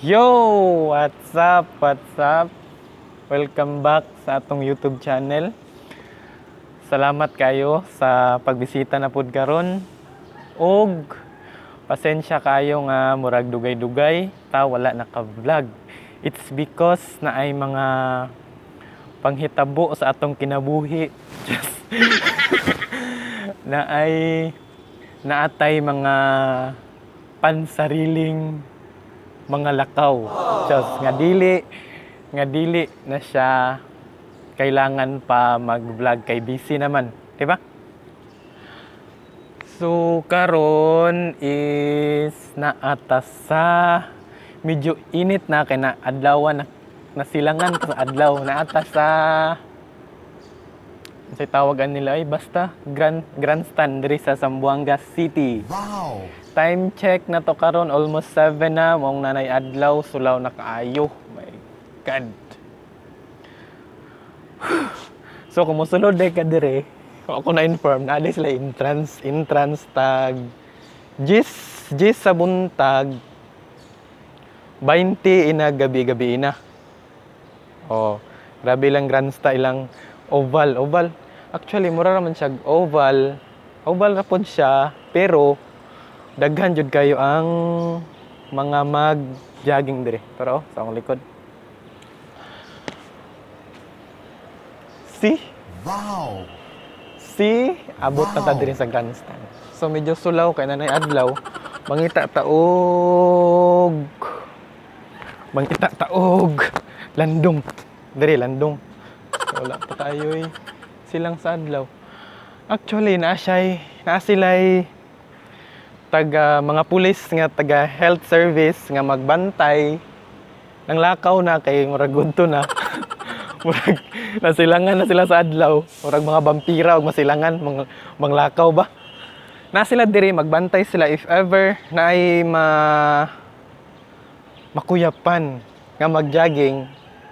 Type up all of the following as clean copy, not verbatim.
Yo! What's up? What's up? Welcome back sa atong YouTube channel. Salamat kayo sa pagbisita na pud karon. Og pasensya kayo nga murag dugay-dugay ta wala naka-vlog. It's because na ay mga panghitabo sa atong kinabuhi. Just na ay naatay mga pansariling mga lakaw. Diyos, nga dili na siya kailangan pa mag-vlog kay busy naman, di ba? So karon is naata sa medyo init na kay na adlaw na, nasilangan ta sa adlaw, naata sa sa tawagan nila ay basta grandstand diri sa Zamboanga City. Wow! Time check na to karon, almost 7 na, maong nanay adlaw, sulaw na kaayo. My God. So kung mosulod ka dire, kung ako na-inform, naa sila entrance, entrance tag 10, 10 sa buntag, 20 ina gabi-gabi na. Oh, grabe lang grandstand ilang oval, oval. Actually, mura raman siya oval. Oval ra pod siya, pero daghan jud kayo ang mga mag-jogging dire. Pero oh, sa akong likod. See? Wow! See? Abot na ta diri sa grandstand. So medyo sulaw kay nanay adlaw. Mangita taog. Mangita taog. Landong. Diri landong. Wala pa tayo eh. Silang sa adlaw. Actually, naa siya'y, naa sila'y taga mga pulis nga taga health service nga magbantay nang lakaw na kay murag gudto na. Murag nasilangan na sila sa adlaw, murag mga bampira og masilangan mga manglakaw ba na sila diri, magbantay sila if ever na ay makuyapan nga magjogging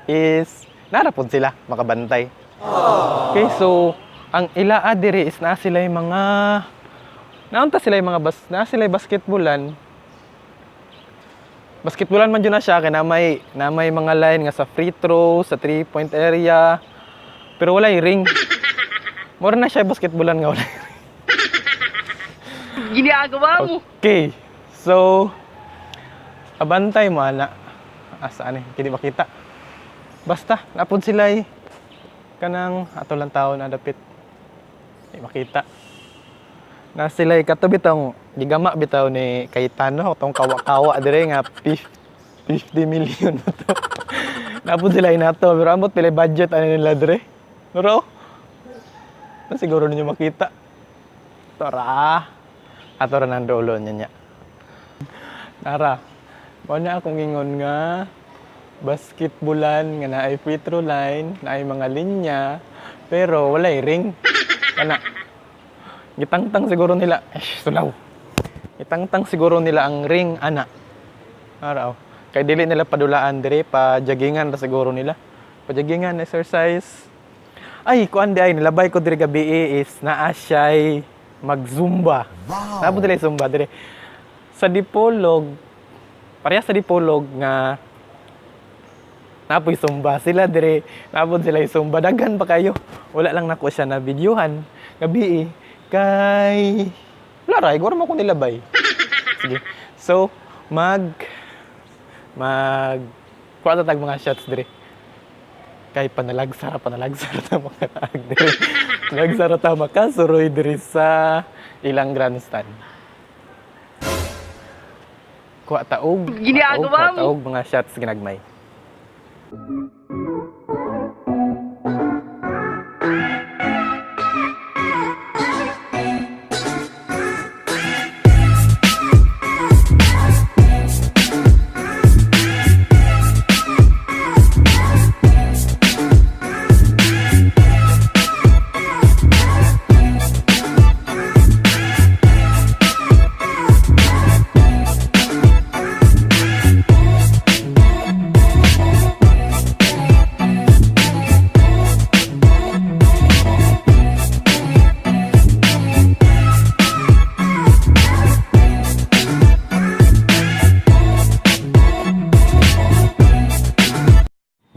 is nara pod sila makabantay. Okay, so ang ilaa diri is naa sila yung mga naunta sila yung mga naa sila yung basketballan. Basketballan man jud na siya kay na may mga line nga sa free throw, sa 3 point area. Pero walay ring. Mura na siya basketballan nga walay. Ginagawa mo. Okay. So abantay mo ana. Asa ani? Kini makita. Basta napod sila eh. Kanang ato lang tao na dapit. Di makita. Na sila kato bitong gigama bitaw ni Cayetano tong kawa-kawa dire nga 50 million na to. Napod sila inato pero ambot pila budget ani nila dire. Pero na siguro ninyo makita. Tora. Ato ra nang dulo niya niya. Nara. Mao na akong ingon nga basketballan nga naay free throw line, naay mga linya, pero walay ring. Kana. Gitangtang siguro nila, eh, sulaw. Gitangtang siguro nila ang ring ana. Araw. Kay dili nila padulaan dire, pa joggingan ra siguro nila. Pa joggingan, exercise. Ay, kuan di ay nilabay ko dire gabi is naa siya'y mag-zumba. Wow! Nabot nila yung zumba dire. Sa Dipolog, pareha sa Dipolog nga napoy zumba sila dire, napod sila yung zumba, daghan pa kayo. Wala lang nako siya na videohan gabi eh. Kay wala ra, igor mo ko nilabay. Sige. So, mag mag kuha ta tag mga shots dire. Kay panalagsara, panalagsara ta mga taag dire. Panagsara ta makasuroy dire sa ilang grandstand. Kuha taog, Ginagawa kuha mo. taog mga shots ginagmay.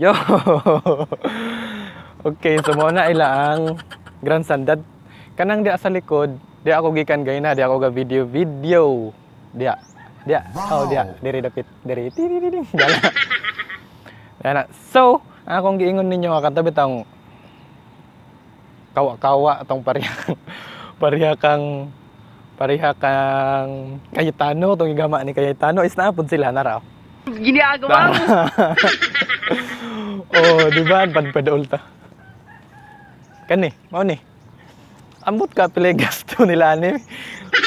Yo. Okay, so mao na ila ang grandstand. Kanang diya sa likod, di ako gikan gayna, di ako ga video video. Diya. Diya. Oh, diya. Diri dapit. Diri. Tiriring. Dala. Dala. So, ang akong giingon ninyo nga katabi tong kawa-kawa atong pareha pareha kang Cayetano, tong gigama ni Cayetano is naa pud sila nara. Ginagawa mo. Oh, di ba? Padpadaol ta. Kani, mao ni. Ambot ka pila yung gasto nila ani.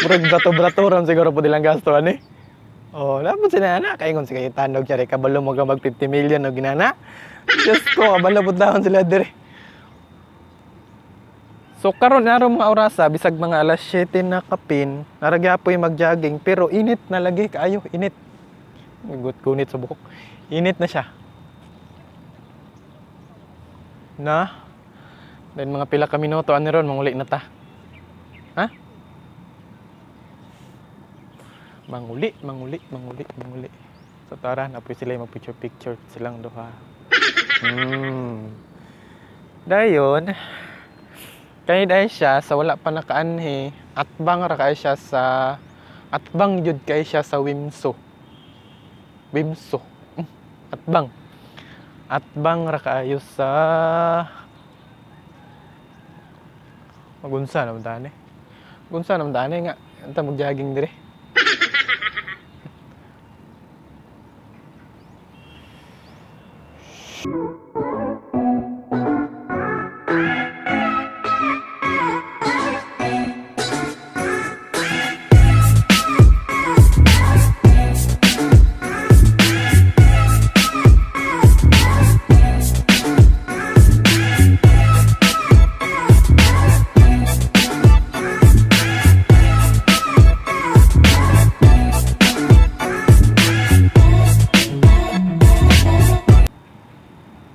Murag brato-brato ram siguro po nilang gasto ani. Oh, napod sila na kaingon si Cayetano kaya kabalo mo ka mag 50 million og ginana. Diyos ko, kabalo pud dahon sila dire. So karon na mga orasa bisag mga alas 7 na kapin, nara gyapoy mag-jogging pero init na lagi kaayo, init. Gut kunit sa buhok. Init na siya. Na. Then mga pila ka minuto ani ron manguli na ta. Ha? Manguli, manguli, manguli, manguli. So tara, napoy sila mag picture picture silang duha. Dayon, kay dahil siya sa wala pa nakaanhi, atbang ra kay siya sa atbang jud kay siya sa Wimso. Wimso. Atbang. Atbang ra kaayo sa Magunsa naman tani. Gunsa naman tani nga. Anta mag-jogging dire.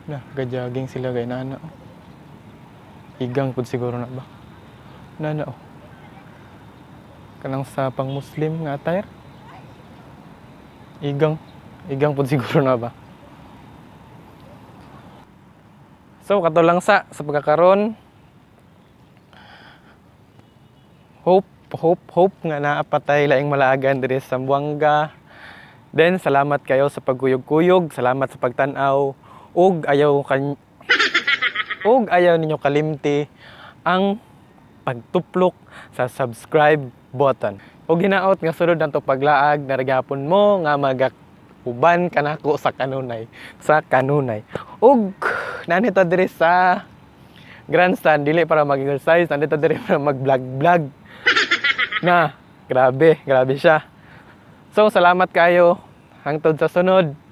Na, ga-jogging sila kay nana. Oh. Igang pud siguro na ba? Nana oh. Kanang sa pang Muslim nga attire. Igang. Igang pud siguro na ba? So, kato lang sa pagkakaron. Hope, hope, hope nga naapatay laing malaagan diri sa Zamboanga. Then, salamat kayo sa pagkuyog-kuyog, salamat sa pagtan-aw, ug ayaw ninyo kalimti ang pagtuplok sa subscribe button. Ug hinaot nga sulod nato paglaag naragapon mo nga maga-uban kanako sa kanunay, sa kanunay. Ug nanito diri sa grandstand dili para mag-exercise, nandito diri para mag-vlog-vlog. Na, grabe, grabe siya. So, salamat kayo. Hangtod sa sunod.